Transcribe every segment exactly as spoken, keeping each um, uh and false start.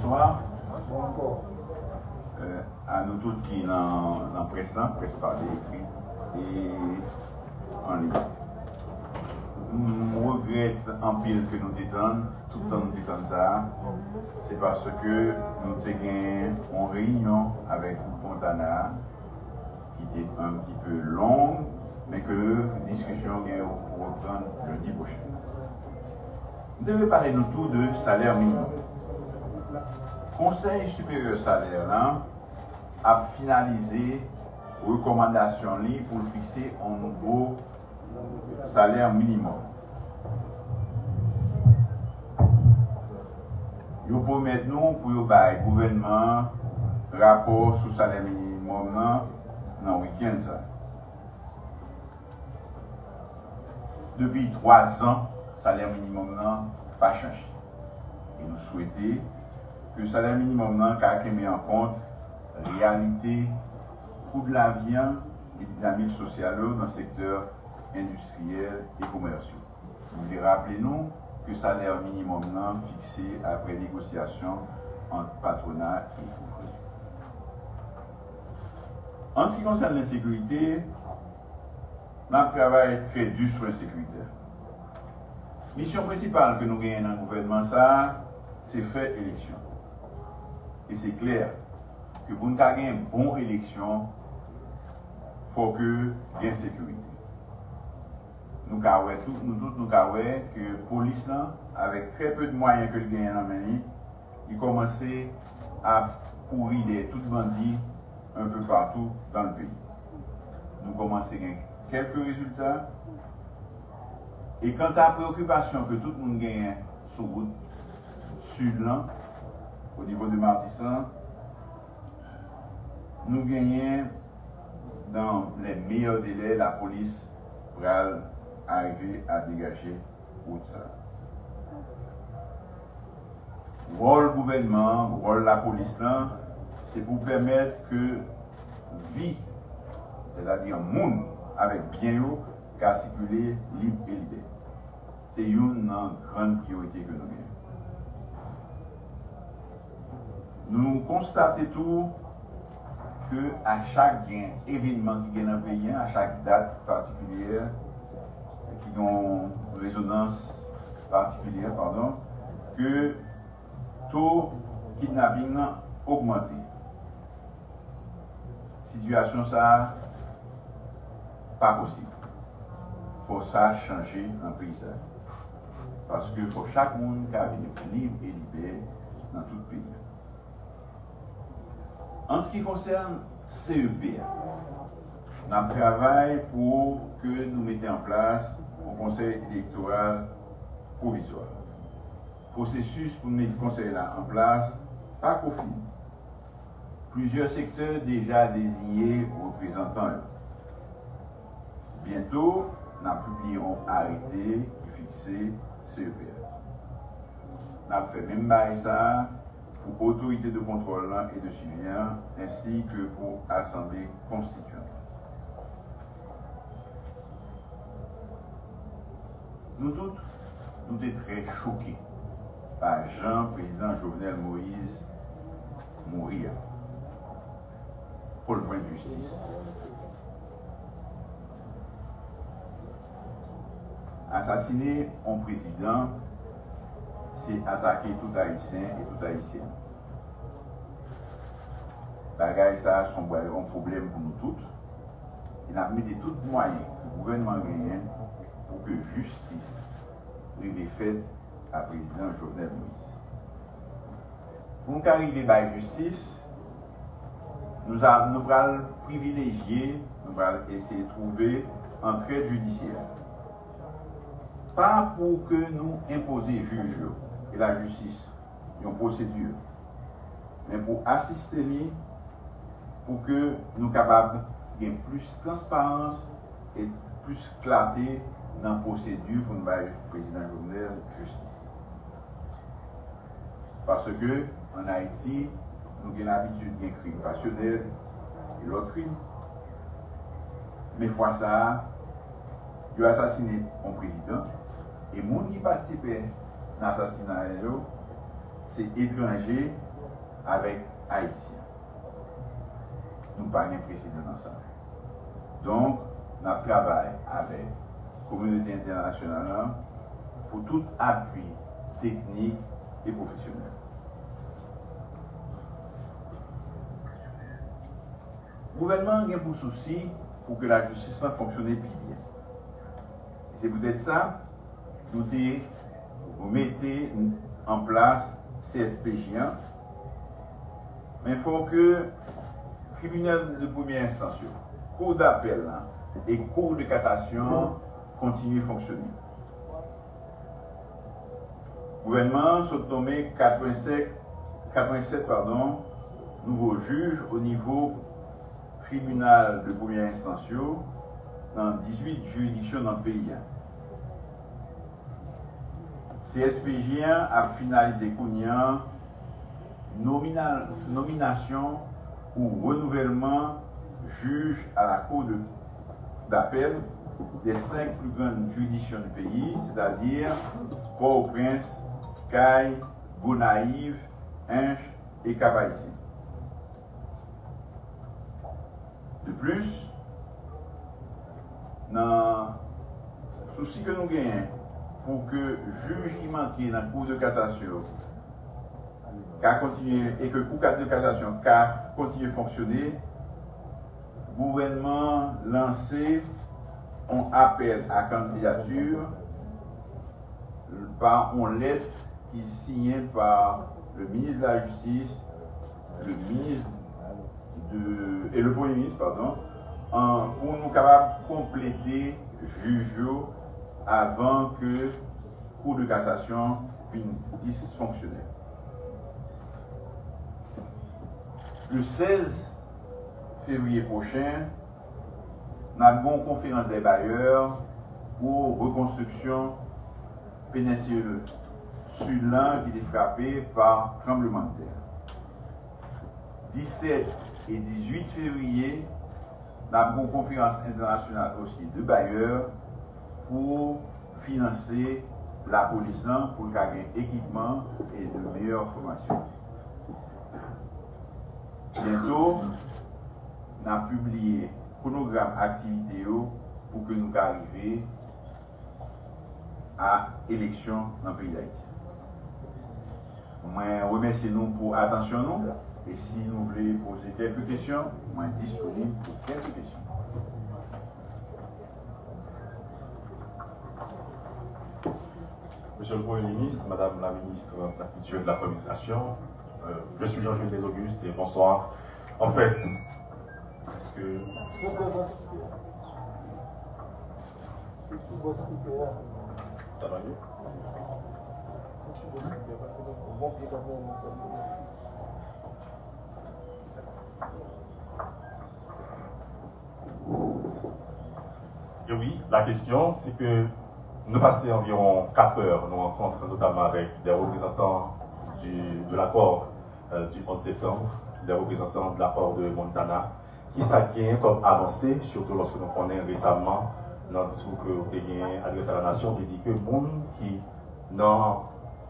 Bonswa. Euh, a nou tout ki nan, nan près la, près pale, ekri, e an liy. M regrèt anpil ke nou te tann, tout tan nou te tann sa a. Se paske nou te gen yon reyinyon avèk gwoup Montana a, ki te un petit peu long, men ke diskisyon gen pou reprann lendi pwochen. M te vle pale nou tou de salè minimòm. Konsèy Siperyè Salè la ap finalize rekòmandasyon li pou l fikse yon nouvo salè minimòm. Yo pwomèt nou pou yo bay gouvènman an rapò sou salè minimòm nan nan wikenn sa. Depi twa zan, salè minimòm nan pa chanje. E nou swete ke salè minimòm nan ka kenbe an kont reyalite kou de lavi an e dinamik sosyal yo nan sektè endistriyèl e komès yo. Nou vle raple nou ke salè minimòm nan fikse apre negosyasyon ant patwona e ouvriye. An se ki konsène lensekirite, n ap travay trè di sou ensekirite a. Misyon prensipal ke nou genyen nan gouvènman sa a, se fè eleksyon. E se klè ke pou n ka gen bon eleksyon, fò ke gen sekirite. Nou ka wè tout, nou tout, nou ka wè ke polis lan, avèk trè pe de mwayen ke l genyen nan men li, li kòmanse ap kouri dèyè tout bandi un peu partout dans le pays. Nou kòmanse gen kèlke rezilta. E kanta preyokipasyon ke tout moun genyen sou wout sid lan, o nivo de Matisan, nou genyen, dans les meilleurs délais, lapolis pral arive a degaje wout sa. Wòl gouvènman an, wòl lapolis lan, se pou pèmèt ke vi, sètadi moun avèk byen yo, ka sikile lib e libè. Se youn nan grann priyorite ke nou genyen. Nou konstate tou ke a chak gen evènman ki gen nan peyi an, a chak dat patikilye ki gen yon rezonans patikilye, padon, ke to kidnaping nan ogmante. Sitiyasyon sa a pa posib. Fò sa chanje nan peyi sa a. Paske fò chak moun ka viv lib e libè nan tout peyi a. An se ki konsène C E P a, n ap travay pou ke nou mete an plas yon konsèy elektoral pwovizwa. Pwosesis pou n mete konsèy la an plas pa ko fini. Plizyè sektè deja deziye reprezantan yo. Byento, n ap pibliye yon arete ki fikse C E P a. N ap fè menm bagay sa a pou Otorite de Kontwòl lan e de Siveyans, ensi ke pou Asanble Konstitiyant lan. Nou tout, nou te trè choke pa jan Prezidan Jovenel Moïse mouri a. Fò l jwenn jistis. Asasine yon prezidan, se atake tout Ayisyen e tout Ayisyèn. Bagay sa a se yon bagay, yon pwoblèm pou nou tout. E n ap mete tout mwayen ke gouvènman an genyen pou ke jistis rive fèt a Prezidan Jovenel Moïse. Pou n ka rive bay jistis, nou a, nou pral privilejye, nou pral eseye twouve antrèd jidisyè. Pa pou ke nou enpoze jij yo e lajistis yon pwosedi, men pou asiste li pou ke nou kapab gen plis transparans e plis klate nan pwosedi pou n bay Prezidan Jovenel jistis. Paske, ann Ayiti, nou gen labitid gen krim pasyonèl e lòt krim. Men fwa sa a, yo asasine yon prezidan, e moun ki patisipe nan asasina yo, se etranje avèk Ayisyen. Nou pa gen presedan nan sa. Donk, n ap travay avèk kominote entènasyonal la pou tout apui teknik e pwofesyonèl. Gouvènman an gen pou sousi pou ke lajistis lan fonksyone pi byen. E se poutèt sa, nou te mete an plas C S P J an. Men fò ke tribinal de premyè enstans yo, kou dapèl lan e kou de kasasyon an kontinye fonksyone. Gouvènman an sot nonmen katrevennsèt, katrevennsèt, padon, nouvo jij o nivo tribinal de premyè enstans yo nan dizuit jiridiksyon nan peyi a. C S P J an ap finalize kounye a nomina-, nominasyon ou renouvèlman jij a la Cour de, d'appel des cinq plus grandes juridictions du pays, c'est-à-dire Port-au-Prince, Cayes, Gonayiv, Ench e Cap-Haïtien. De plus, nan sousi ke nou genyen pou ke jij ki manke nan Kou de Kasasyon ka kontinye e ke Kou de Kasasyon ka kontinye fonksyone, gouvènman an lanse yon apèl a kandidati pa yon lèt ki siyen pa le ministre de la Justice, le ministre de, et le Premier ministre, pardon, an, pou nou kapab konplete jij yo avan ke Kou de Kasasyon vin disfonksyonèl. Le sèz fevriye pwochen, n ap gen yon konferans dè bayè pou rekonstriksyon penensil sid lan ki te frape pa tranblemanntè. Disèt e dizuit fevriye, n ap gen yon konferans entènasyonal osi de bayè pou finanse lapolis lan, pou l ka gen ekipman e de meyè fòmasyon. Byento, n ap pibliye kwonogram aktivite yo pou ke nou ka rive a eleksyon nan peyi Dayiti. Mwen remèsye nou pou atansyon nou, e si nou vle poze kèlke kesyon, mwen disponib pou kèlke kesyon. Monsieur le Premier ministre, Madame la ministre de la Culture et de la Communication, euh, je suis Jean-Jules Desauguste et bonsoir. En fait, est-ce que... Sou pè bon speaker. Sou pè bon speaker. Ça va mieux? Sou bon speaker, paske bon pye pa bon. Et oui, la question, c'est que nous passons environ quatre heures, nous rencontrons notamment avec des représentants du, de l'accord, euh, du onze septembre, des représentants de l'accord de Montana. Kisa k genyen kòm avanse, sitou lòske nou konnen resaman, nan diskou ke w te genyen adrese a la nasyon, w te di ke moun ki nan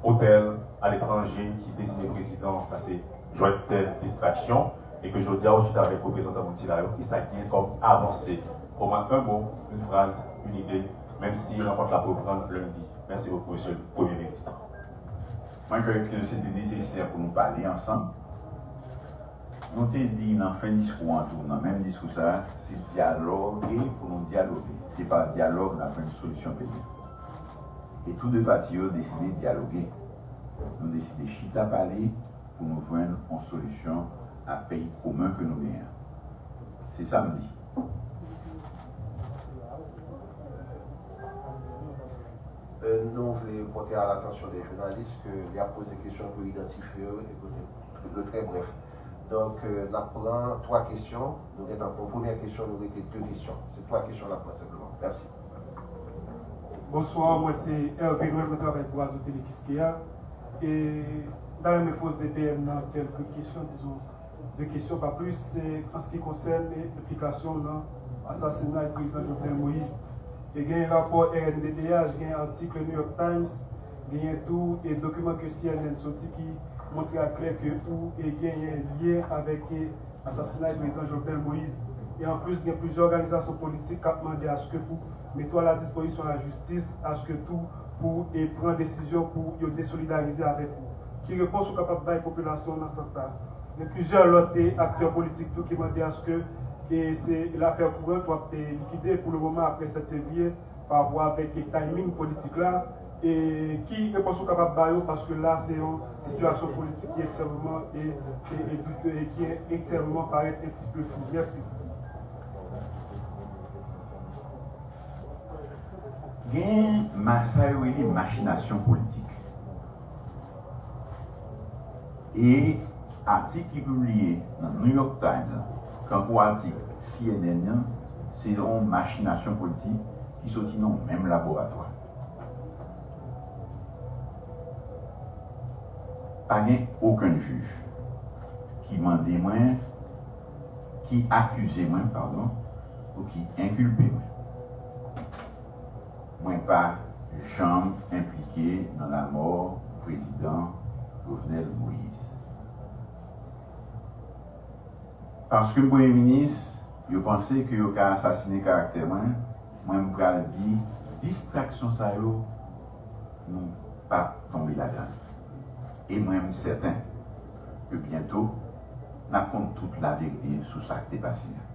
otèl aletranje ki deziye prezidan, sa se jwèt distraksyon, e ke jodi a ou chita avèk reprezantan moun sila yo, kisa k genyen kòm avanse? Au moins un mot, une phrase, une idée, menm si rankont la ap reprann lendi. Merci beaucoup, Monsieur le Premier ministre. Mwen kwè ke se te nesesè pou nou pale ansanm. Nou te di nan fen diskou an tou, nan menm diskou sa a, se dyaloge pou nou dyaloge. Se pa dyalòg n ap jwenn solisyon peyi a. E tou de pati yo deside dyaloge. Nou deside chita pale pou nou jwenn yon solisyon a peyi komen ke nou genyen an. Se sa m di. Euh, nou vle pote a latansyon de jounalis ke li ap poze kesyon pou idantifye yo e pote yo trè brèf. Donk, euh, n ap pran twa kesyon. Nou gentan pran premyè kesyon, nou rete de kesyon. Se twa kesyon n ap pran senpleman. Mèsi. Bonswa, mwen se Hervé Noël, mwen travay pou Radio Télé Kiskeya. E m ta renmen poze P M nan kèlke kesyon, dizon, de kesyon, pa plis, se an se ki konsène enplikasyon nan asasinay prezidan Jovenel Moïse. E gen rapò R N D D H, gen atik New York Times, genyen tou e dokiman ke C N N soti ki Montre a klè ke ou e genyen lyen avèk e asasinay prezidan Jovenel Moïse. E anplis, gen plizyè òganizasyon politik k ap mande aske pou mete w a la dispozisyon lajistis, aske tou pou e pran desizyon pou yo desolidarize avèk ou. Ki repons ou kapab bay popilasyon an nan sans sa a? Gen plizyè lòt e aktè politik tou ki mande aske e se lafè kourant w ap e likide pou le moman apre sèt fevriye. Pa rapò avèk timing politik la, e ki repons ou kapab ba yo, paske la se yon sitiyasyon politik ki ekstrèmeman e, e, e doute, e ki ekstrèmeman parèt un petit peu flou. Mèsi. Gen ma-, sa yo rele machinasyon politik. E atik ki pibliye nan New York Times la, kankou atik C N N nan, se yon machinasyon politik ki soti nan menm laboratwa. Pa gen okenn jij ki mande mwen, ki akize mwen, padon, ou ki enkilpe mwen. Mwen pa janm enplike nan lanmò prezidan Jovenel Moïse. Paske m premye minis, yo panse ke yo ka asasinen karaktè mwen, mwen m pral di distraksyon sa yo, nou p ap tonbe ladan l. E mwen m sèten ke byento, n ap konn tout laverite sou sa k te pase a.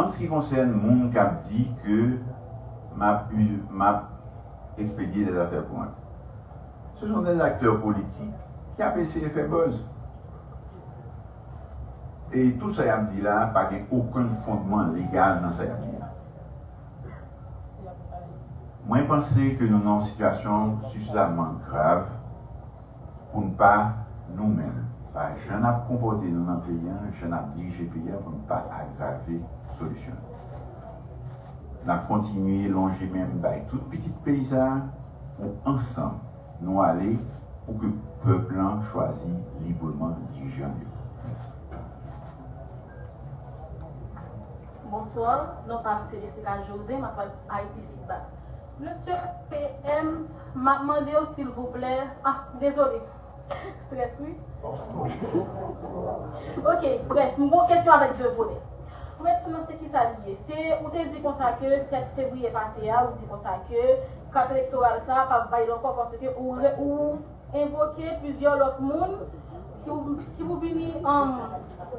An se ki konsène moun k ap di ke m ap, m ap ekspedye dèzafè kouran, ce sont des acteurs politiques ki ap eseye fè buzz. E tout sa y ap di la, pa gen okenn fondman legal nan sa y ap di la. Mwen panse ke nou nan yon sitiyasyon sifizamman grav pou n pa, nou menm, pa jan n ap konpòte nou nan peyi a, jan n ap dirije peyi a, pou n pa agrave solisyon. N ap kontinye lonje men n bay tout pitit peyi sa a pou ansanm nou ale pou ke pèp lan chwazi libreman dirijan yo. Mèsi. Bonswa, non pa m se Jessica José, m ap Haiti Feedback. Mesye P M, m ap mande w silvouplè, ah, dezole, strès wi. Ok, brèf, m gon kesyon avèk de volè. Premye kesyon nan se kisa li ye? Se, ou te di konsa ke sèt fevriye pase a, ou di konsa ke kat elektoral sa a p ap valid ankò paske ou re-, ou envoke plizyè lòt moun ki, ki pou vini, um,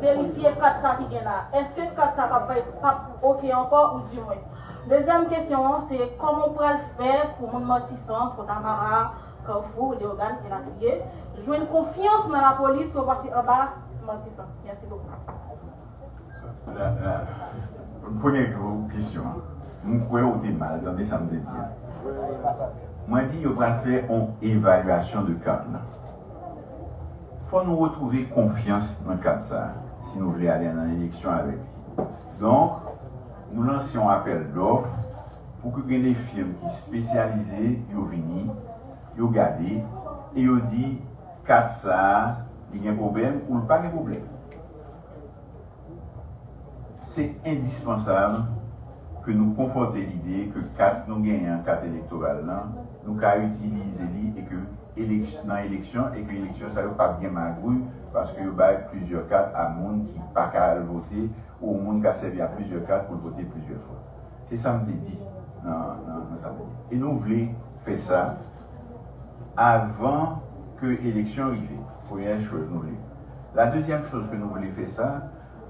verifye kat sa ki gen la. Èske kat sa p ap bay, p ap oke ankò ou di mwen? Dezyèm kesyon an, se kòman w pral fè pou moun Matisan, Fontamara, Kafou, Leyogàn, elatriye, jwenn konfyans nan lapolis pou yo pase anba Matisan? Mèsi bokou. La, la, premye kesyon an, m kwè ou te mal tande sa m te di a. Mwen di yo pral fè yon evalyasyon de kat la. Fò nou retwouve konfyans nan kat sa a, si nou vle ale nan eleksyon avèk li. Donk, nou lanse yon apèl dòf pou ke gen de fim ki espesyalize, yo vini, yo gade, e yo di kat sa a, li gen pwoblèm ou l pa gen pwoblèm. Se endispansab ke nou konfòte lide ke kat nou genyen an, kat elektoral lan, nou ka itilize li e ke eleks-, nan eleksyon, e ke eleksyon sa yo p ap gen magouy, paske yo bay plizyè kat a moun ki pa ka al vote, ou moun ka sèvi a plizyè kat pou l vote plizyè fwa. Se sa m te di nan, nan, nan sa m te di. E nou vle fè sa avan ke eleksyon rive. Premyè choz nou vle. La dezyèm choz ke nou vle fè sa,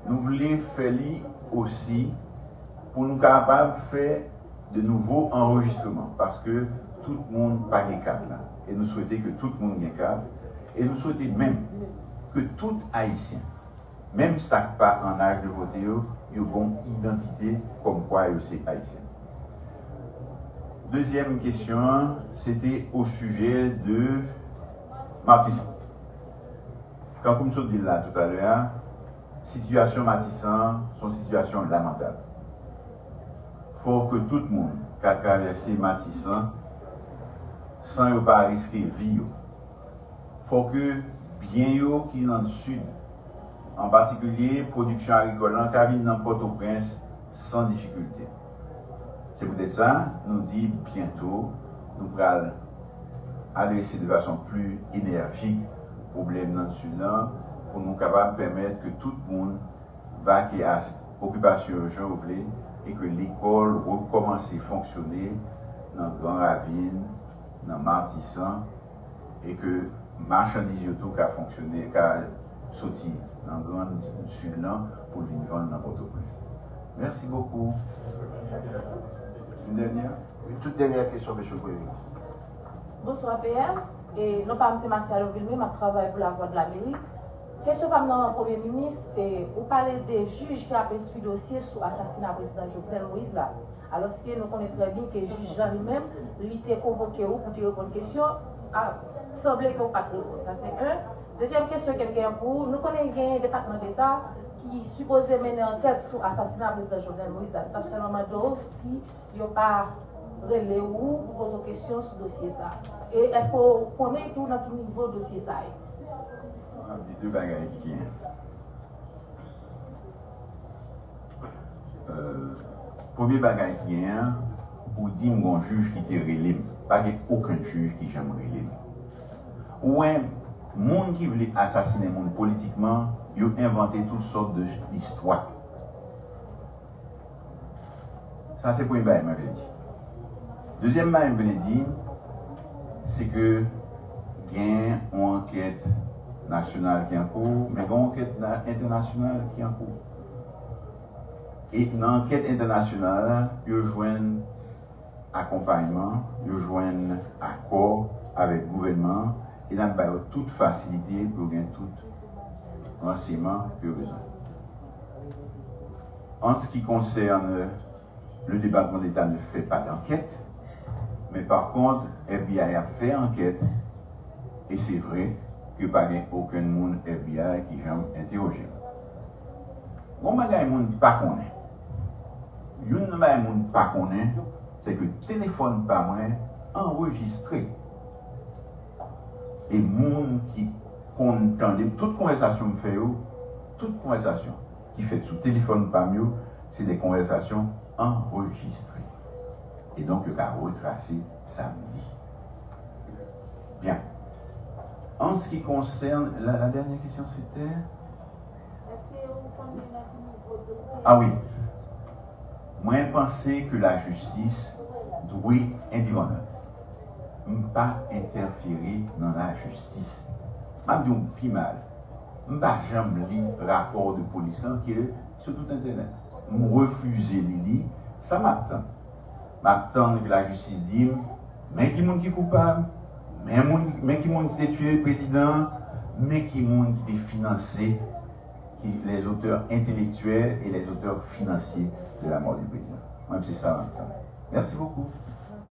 nou vle fè li osi pou nou kapab fè de nouvo anrejistreman, paske tout moun pa gen kat la. E nou swete ke tout moun gen kat, e nou swete menm ke tout Ayisyen, menm sa k pa an aj de vote yo, yo gen yon idantite kòmkwa yo se Ayisyen. Dezyèm kesyon an, se te o sijè de Matisan. Kankou m sot di l la toutalè a, sitiyasyon Matisan an se yon sitiyasyon lamantab. Fò ke tout moun ka travèse Matisan san yo pa riske vi yo. Fò ke byen yo ki nan Sid, an patikilye pwodiksyon agrikòl lan, ka vin nan Pòtoprens san difikilte. Se poutèt sa, nou di byento, nou pral adrese de fason pli enèjik pwoblèm nan Sid lan pou nou kapab pèmèt ke tout moun vake a okipasyon yo jan yo vle e ke lekòl rekòmanse fonksyone nan Gran Ravin, nan Matisan, e ke machandiz yo tou ka fonksyone, ka soti nan Gran Sid lan pou l vin vann nan Pòtoprens. Mèsi bokou. Yon dènyè? Yon tout dènyè kesyon, Mesye Premye Minis. Bonswa, P M. E, non pa m se Marcia Loville, men m ap travay pou Lavwadlamerik. Kesyon pa m nan Premye Minis, e, ou pale de jij ki ap enstwi dosye sou asasina prezidan Jovenel Moïse la. Alòske nou konnen trè byen ke jij lan li menm, li te konvoke ou pou te reponn kesyon, a, sanble ke ou pa t reponn. Sa se yon. Dezyèm kesyon ke m gen pou ou, nou konnen gen Depatman Deta ki sipoze mennen ankèt sou asasina prezidan Jovenel Moïse la. M t ap sèlman mande w si yo pa rele ou pou poze w kesyon sou dosye sa. E èske w konnen tou nan ki nivo dosye sa ye? M ap di de bagay ki genyen. Euh, premye bagay ki genyen an, pou di m gon jij ki te rele m. Pa gen okenn jij ki janm rele m. Ou wè, moun ki vle asasinen moun politikman, yo envante tout sòt de istwa. Sa se premye bagay mwen vle di. Dezyèm bagay mwen vle di, se ke gen yon ankèt nasyonal ki an kou, men gen yon ankèt na- entènasyonal ki an kou. E nan ankèt entènasyonal la, yo jwenn akonpayman, yo jwenn akò avèk gouvènman an, e n ap ba yo tout fasilite pou yo gen tout ransèyman ke yo bezwen. En ce qui concerne le département d'État ne fait pas d'enquête, mais par contre, F B I ap fè ankèt, e se vre ke pa gen okenn moun F B I ki janm entèwoje m. Gon bagay moun pa konnen. Youn nan bagay moun pa konnen, se ke telefòn pa mwen anrejistre. E moun ki konn tande m, tout konvèsasyon m fè yo, tout konvèsasyon ki fèt sou telefòn pa m yo, se de konvèsasyon anrejistre. E donk, yo ka retrase sa m di. Bien. En ce qui concerne, la, la dernière question, c'était? Ah oui. Mwen panse ke lajistis dwe endepandan. M pa entèfere nan lajistis. M ap di w pi mal. M pa janm li rapò de polis lan ki sou tout entènèt. M refize li li. Sa m ap tann? M ap tann ke lajistis di m, men ki moun ki koupab, men moun, men ki moun ki te tiye prezidan an, men ki moun ki te finanse, ki les auteurs intellectuels et les auteurs financiers de la mort du président. Mwen, se sa m ap tann. Merci beaucoup.